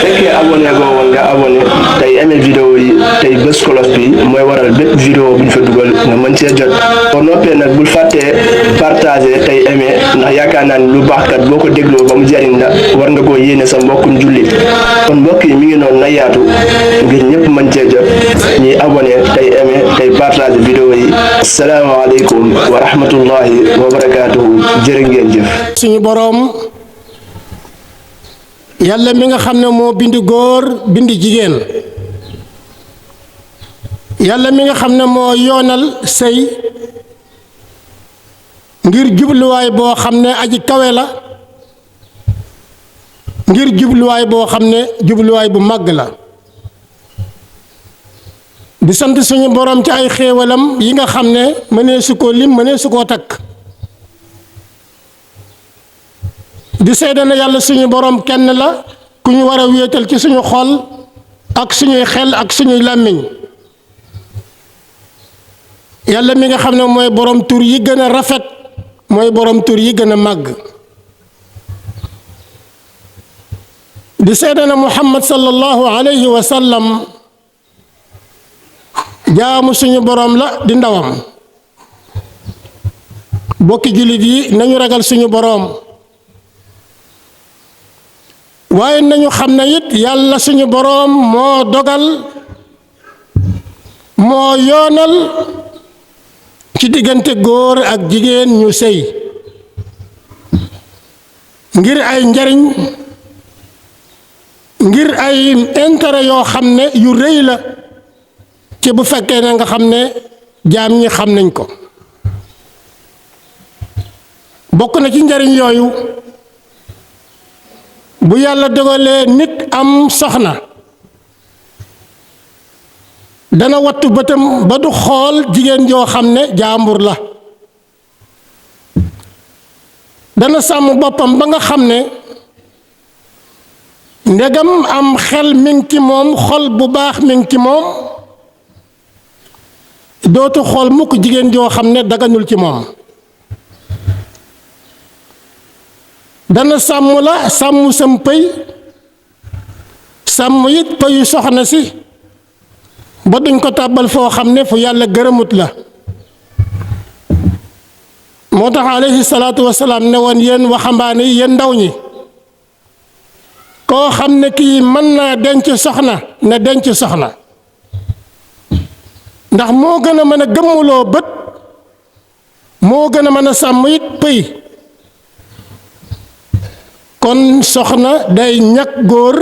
fekkee abonné goo woon nga abonné tey aimé vidéo yi tey bés cloche bi mooy waral bépp vidéo bu ñu fa dugal nga mën cee jot boo noppee nag bul fàttee partagé tey aimé ndax yaakaar naa ni lu baax kat boo ko dégloo ba mu jariñ la war nga koo yéene sa mbokkum jullit kon mbokk yi mi ngi noonu na yaatu ngir ñëpp mën cee jot ñuy abonné tey aimé tey partagé vidéo yi asalaamaaleykum wa rahmatullahi wa barakaatuhu jërë ngeen jëf. suñu boroom yàlla mi nga xam ne moo bind góor bind jigéen yàlla mi nga xam ne moo yoonal sëy ngir jubluwaay boo xam ne aji kawe la ngir jubluwaay boo xam ne jubluwaay bu màgg la di sant suñu boroom ci ay xéewalam yi nga xam ne mënee su koo lim mënee su koo takk di seede na yàlla suñu boroom kenn la ku ñu war a wéetal ci suñu xol ak suñuy xel ak suñuy làmmiñ yàlla mi nga xam ne mooy boroom tur yi gën a rafet mooy boroom tur yi gën a màgg di seede na muhammad sallallahu alayhi wa sallam jaamu suñu boroom la di ndawam bokki jullit yi nañu ragal suñu boroom waaye nañu xam ne it yàlla suñu boroom moo dogal moo yoonal ci diggante góor ak jigéen ñu sëy ngir ay njariñ ngir ay intérêt yoo xam ne yu rëy la ci bu fekkee ne nga xam ne jaam ñi xam nañ ko bokk na ci njariñ yooyu bu yàlla dogalee nit am soxna dana wattu bëtam ba du xool jigéen joo xam ne jaambur la dana sàmm boppam ba nga xam ne ndegam am xel mi ngi ci moom xol bu baax mi ngi ci moom dootu xool mukk jigéen joo xam ne daganul ci moom dana sàmm la sàmm sam pëy sàmm it pëyu soxna si ba duñ ko tàbbal foo xam ne fu yàlla gërëmut la moo tax alayhi salaatu wasalaam ne woon yéen waxambaane yi yéen ndaw ñi koo xam ne kii mën naa denc soxna na denc soxna ndax moo gën a mën a gëmmuloo bët moo gën a mën a sàmm it pëy kon soxna day ñag góor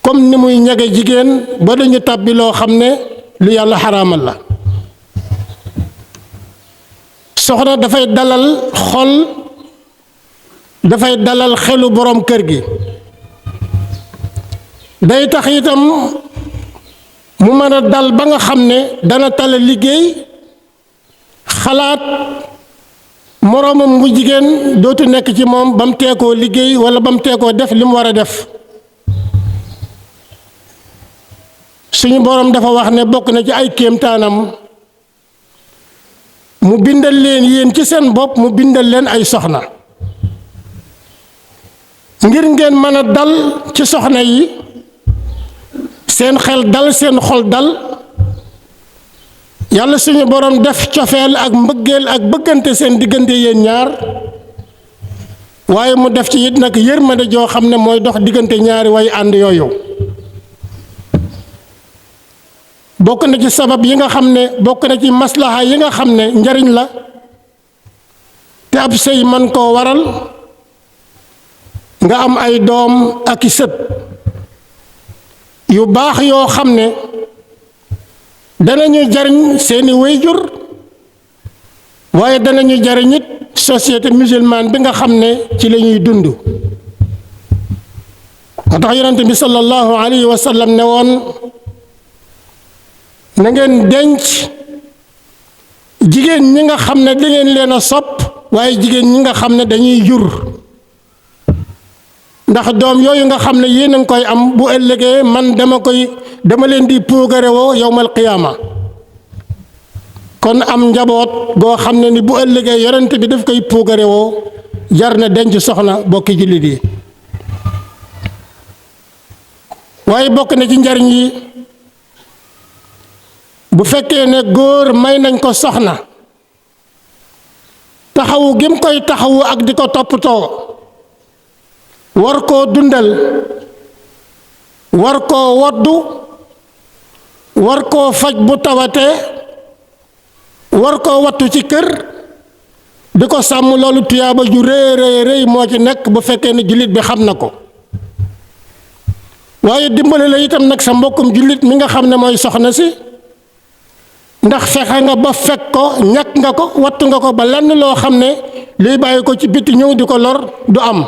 comme ni muy ñage jigéen ba dañu tàbbi loo xam ne lu yàlla xaraamal la soxna dafay dalal xol dafay dalal xelu boroom kër gi day tax itam mu mën a dal ba nga xam ne dana tala liggéey xalaat moroomam mu jigéen dootu nekk ci moom ba mu teekoo liggéey walla ba mu teekoo def li mu war a def suñu boroom dafa wax ne bokk na ci ay kéemtaanam mu bindal leen yéen ci seen bopp mu bindal leen ay soxna ngir ngeen mën a dal ci soxna yi seen xel dal seen xol dal yàlla suñu boroom def cofeel ak mbëggeel ak bëggante seen diggante yéen ñaar waaye mu def ci it nag yërmande joo xam ne mooy dox diggante ñaari way ànd yooyu bokk na ci sabab yi nga xam ne bokk na ci maslaha yi nga xam ne njariñ la te ab sëy man koo waral nga am ay doom ak i sët yu baax yoo xam ne danañu jariñ seeni wéyjur waaye danañu jariñ it société musulmane bi nga xam ne ci la ñuy dund moo tax yonent bi sallallahu alayhi wa sallam ne woon na ngeen denc jigéen ñi nga xam ne dangeen leen a sopp waaye jigéen ñi nga xam ne dañuy jur ndax doom yooyu nga xam ne yéen a ngi koy am bu ëllëgee man dama leen di puugare woo yowmal qiyaama kon am njaboot goo xam ne ni bu ëllëgee yonent bi daf koy puugare woo jar na denc soxna bokki jullit yi. waaye bokk na ci njariñ yi bu fekkee ne góor may nañ ko soxna taxawu gim koy taxawu ak di ko toppatoo war koo dundal war koo woddu war koo faj bu tawatee war koo wattu ci kër di ko sàmm loolu tuyaaba ju rëy rëy moo ci nekk bu fekkee ne jullit bi xam na ko. waaye dimbale la itam nag sa mbokkum jullit mi nga xam ne mooy soxna si ndax fexe nga ba fekk ko ñàkk nga ko wattu nga ko ba lenn loo xam ne liy bàyyi ko ci biti ñëw di ko lor du am.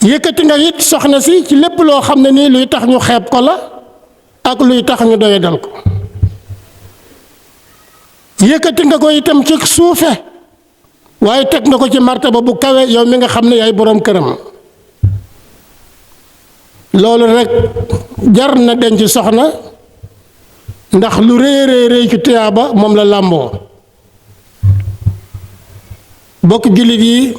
yëkkati nga it soxna si ci lépp loo xam ne nii luy tax ñu xeeb ko la ak luy tax ñu doyadal ko. yëkkati nga ko itam ci suufe waaye teg nga ko ci martaba bu kawe yow mi nga xam ne yaay boroom këram. loolu rekk jar na denc soxna ndax lu rëy rëy ci tuyaaba moom la làmboo. bokk jullit yi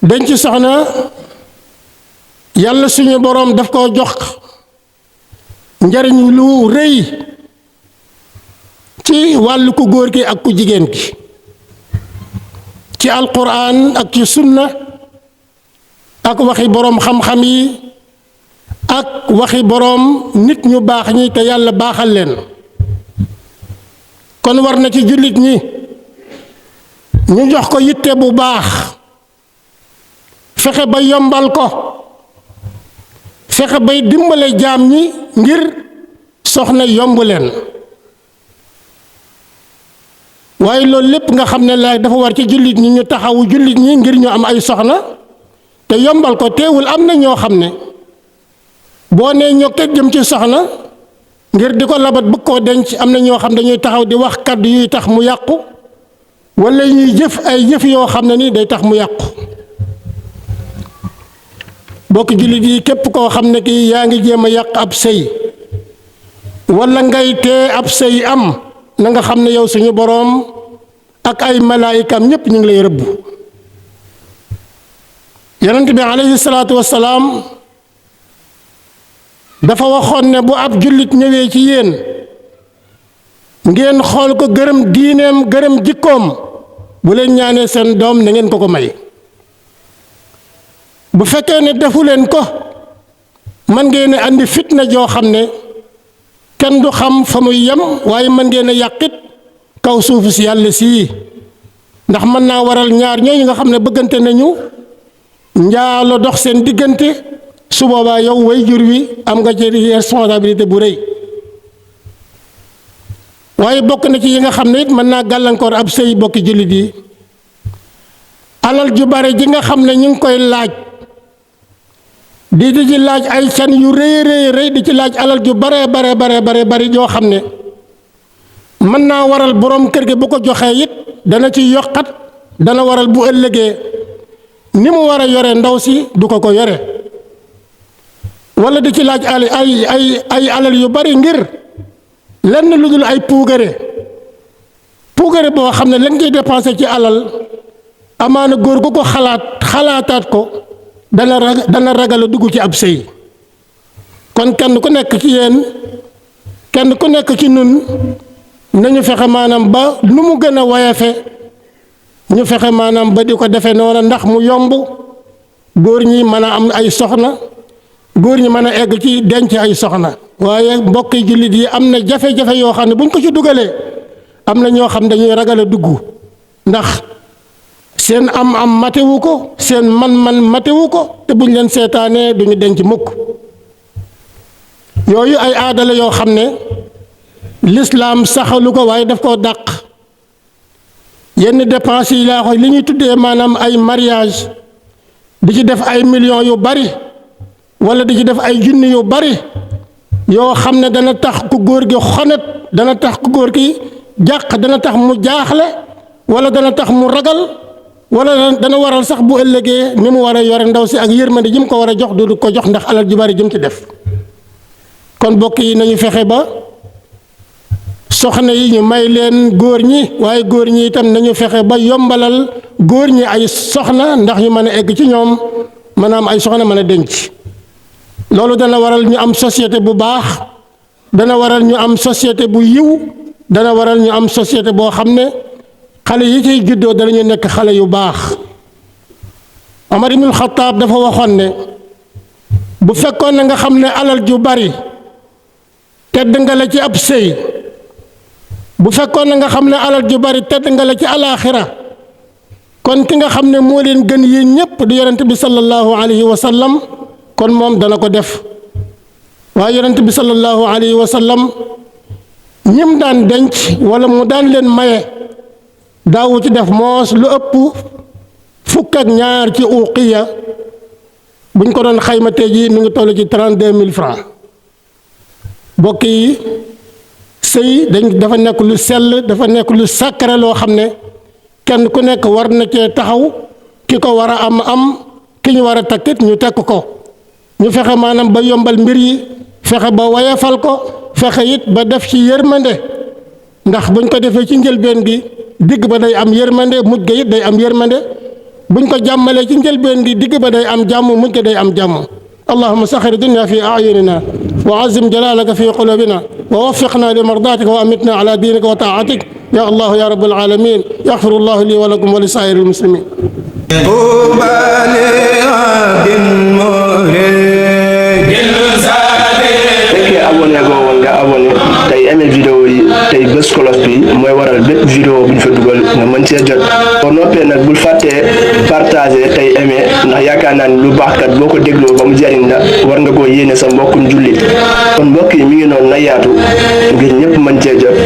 denc soxna yàlla suñu boroom daf koo jox njariñ lu rëy ci wàllu ku góor gi ak ku jigéen gi ci alquran ak ci sunna ak waxi boroom xam-xam yi ak waxi boroom nit ñu baax ñi te yàlla baaxal leen. kon war na ci jullit ñi ñu jox ko yitte bu baax fexe ba yombal ko fexe bay dimbale jaam ñi ngir soxna yomb leen. waaye loolu lépp nga xam ne la dafa war ci jullit ñi ñu taxawu jullit ñi ngir ñu am ay soxna te yombal ko teewul am na ñoo xam ne boo nee ñokket jëm ci soxna ngir di ko labat bëgg koo denc am na ñoo xam dañuy taxaw di wax kàddu yuy tax mu yàqu walla ñuy jëf ay jëf yoo xam ne ni day tax mu yàqu. bokk jullit yi képp koo xam ne kii yaa ngi jéem a yàq ab sëy walla ngay tee ab sëy am na nga xam ne yow suñu boroom ak ay malaayikam ñépp ñu ngi lay rëbb. yonent bi alayhi salaatu wassalaam dafa waxoon ne bu ab jullit ñëwee ci yéen ngeen xool ko gërëm diineem gërëm jikkoom bu leen ñaanee seen doom na ngeen ko ko may. bu fekkee ne defu leen ko man ngeen a andi fitna joo xam ne kenn du xam fa muy yem waaye mën ngeen a yàqit kaw suufu si yàlla sii ndax mën naa waral ñaar ñooñu nga xam ne bëggante nañu njaalo dox seen diggante su boobaa yow way jur wi am nga ci responsabilité bu rëy. waaye bokk na ci yi nga xam ne it mën naa gàllankoor ab sëy bokki jullit yi alal ju bare ji nga xam ne ñu ngi koy laaj di ci laaj ay can yu rëy di ci laaj alal ju bare bari joo xam ne mën naa waral boroom kër gi bu ko joxee it dana ci yokkat dana waral bu ëllëgee ni mu war a yore ndaw si du ko yore walla di ci laaj ay alal yu bari ngir lenn lu dul ay puugare boo xam ne lañ koy dépensé ci alal amaana góor gu ko xalaataat ko dana ragal a dugg ci ab sëy. kon kenn ku nekk ci yéen kenn ku nekk ci nun nañu fexe maanaam ba nu mu gën a woyofe ñu fexe maanaam ba di ko defe noonu ndax mu yomb góor ñi mën a am ay soxna góor ñi mën a egg ci denc ay soxna. waaye mbokki jullit yi am na jafe-jafe yoo xam ne buñ ko ci dugalee am na ñoo xam dañuy ragal a dugg ndax seen am matewu ko seen man matewu ko te buñ leen seetaanee duñu denc mukk. yooyu ay aada la yoo xam ne lislaam saxalu ko waaye daf koo dàq. yenn dépenses yi laa xoy li ñuy tuddee maanaam ay mariage di ci def ay millions yu bari walla di ci def ay junni yu bari yoo xam ne dana tax ku góor gi xonet dana tax ku góor gi jàq dana tax mu jaaxle walla dana tax mu ragal walla dana waral sax bu ëllëgee ni mu war a yore ndaw si ak yërmande ji mu ko war a jox du ko jox ndax alal ju bari jëm ci def. kon mbokk yi nañu fexe ba soxna yi ñu may leen góor ñi waaye góor ñi itam nañu fexe ba yombalal góor ñi ay soxna ndax ñu mën a egg ci ñoom maanaam ay soxna mën a denc. loolu dana waral ñu am société bu baax, dana waral ñu am société bu yiw, dana waral ñu am société boo xam ne xale yi ciy juddoo danañu nekk xale yu baax. Omar ibnul Xattaab dafa waxoon ne bu fekkoon na nga xam ne alal ju bari tedd nga la ci ab sëy, bu fekkoon na nga xam ne alal ju bari tedd nga la ci alaaxira, kon ki nga xam ne moo leen gën yéen ñépp di yonent bi sallallahu alayhi wa sallam kon moom dana ko def. waaye yonent bi sallallahu alayhi wa sallam ñim daan denc wala mu daan leen maye daawu ci def moos lu ëpp fukk ak ñaar ci uqiya, buñ ko doon xayma tey jii mi ngi toll ci 32 000 francs. mbokk yi sëy dafa nekk lu sell, dafa nekk lu sacré loo xam ne kenn ku nekk war na cee taxaw, ki ko war a am ki ñu war a takkit ñu tekk ko, ñu fexe maanaam ba yombal mbir yi, fexe ba wayafal ko, fexe it ba def ci yërmande, ndax buñ ko defee ci njëlbeen gi digg ba day am yërmande, mujj ga it day am yërmande. buñ ko jàmmalee ci njëlbeen gi digg ba day am jàmm, mujj ga day am jàmm. allahumma saxir dunya fi a'yunina wa azim jalalaka fi qulubina wa waffiqna li mardatika wa amitna ala dinika wa taatik ya allah ya rabbal alamin. yaxfiru llahu li wa lakum wa li saa'iril muslimin. abonné go woon nga abonné tey aimé vidéo yi tey bés cloche bi mooy waral bépp vidéo bu ñu fa dugal nga mën cee jot. boo noppee nag bul fàttee partagé tey aimé ndax yaakaar naa ni lu baax kat boo ko dégloo ba mu jariñ la war nga koo yéene sa mbokkum jullit. kon mbokk yi mi ngi noonu na yaatu ngir ñëpp mën cee jot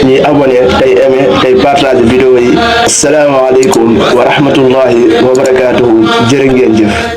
ñuy abonné tey aimé tey partagé vidéo yi. asalaamaaleykum wa rahmatullahi wa barakaatuhu. jërë ngeen jëf.